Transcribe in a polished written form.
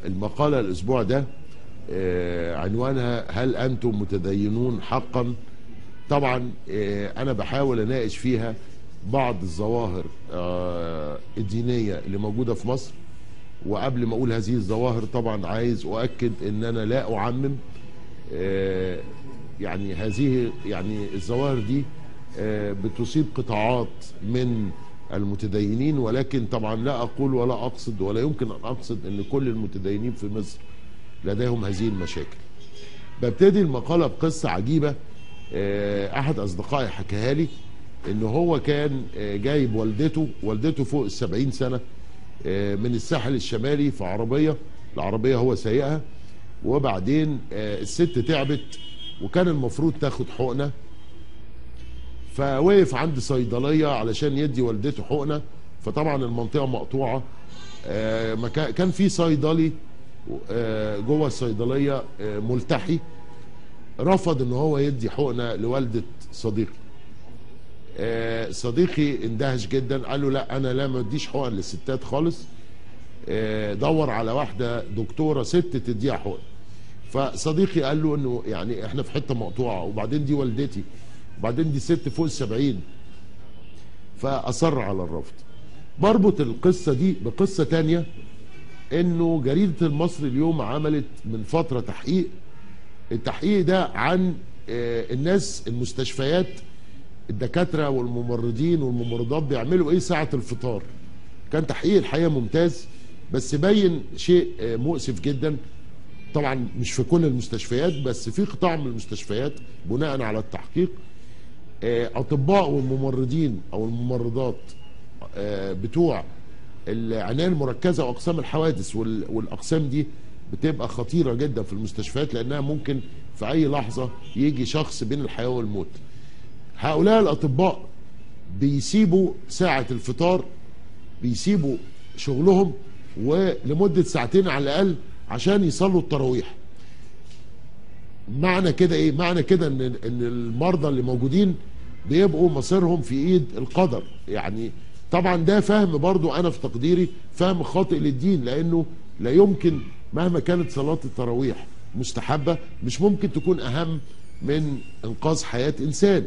المقالة الأسبوع ده عنوانها هل أنتم متدينون حقا؟ طبعا أنا بحاول أناقش فيها بعض الظواهر الدينية اللي موجودة في مصر. وقبل ما أقول هذه الظواهر طبعا عايز أؤكد أن أنا لا أعمم، يعني هذه يعني الظواهر دي بتصيب قطاعات من المتدينين، ولكن طبعا لا أقول ولا أقصد ولا يمكن أن أقصد أن كل المتدينين في مصر لديهم هذه المشاكل. ببتدي المقالة بقصة عجيبة أحد أصدقائي حكاها لي، إن هو كان جايب والدته فوق 70 سنة من الساحل الشمالي في عربية، العربية هو سايقها، وبعدين الست تعبت وكان المفروض تاخد حقنة، فوقف عند صيدلية علشان يدي والدته حقنة. فطبعا المنطقة مقطوعة، كان في صيدلي جوه الصيدلية ملتحي، رفض ان هو يدي حقنة لوالدة صديقي. صديقي اندهش جدا، قال له لا انا لا ما اديش حقن للستات خالص، دور على واحدة دكتورة ست تديها حقن. فصديقي قال له انه يعني احنا في حتة مقطوعة، وبعدين دي والدتي، وبعدين دي ست فوق 70، فأصر على الرفض. بربط القصة دي بقصة تانية، انه جريدة المصري اليوم عملت من فترة تحقيق، التحقيق ده عن الناس المستشفيات، الدكاترة والممرضين والممرضات بيعملوا ايه ساعة الفطار. كان تحقيق الحقيقة ممتاز، بس بين شيء مؤسف جدا، طبعا مش في كل المستشفيات بس في قطاع من المستشفيات بناء على التحقيق اطباء والممرضين او الممرضات بتوع العناية المركزة واقسام الحوادث، والاقسام دي بتبقى خطيرة جدا في المستشفيات لانها ممكن في اي لحظة يجي شخص بين الحياة والموت. هؤلاء الاطباء بيسيبوا ساعة الفطار، بيسيبوا شغلهم ولمده ساعتين على الاقل عشان يصلوا التراويح. معنى كده ايه؟ معنى كده ان المرضى اللي موجودين بيبقوا مصيرهم في ايد القدر. يعني طبعا ده فهم برضو انا في تقديري فهم خاطئ للدين، لانه لا يمكن مهما كانت صلاة التراويح مستحبة مش ممكن تكون اهم من انقاذ حياة انسان.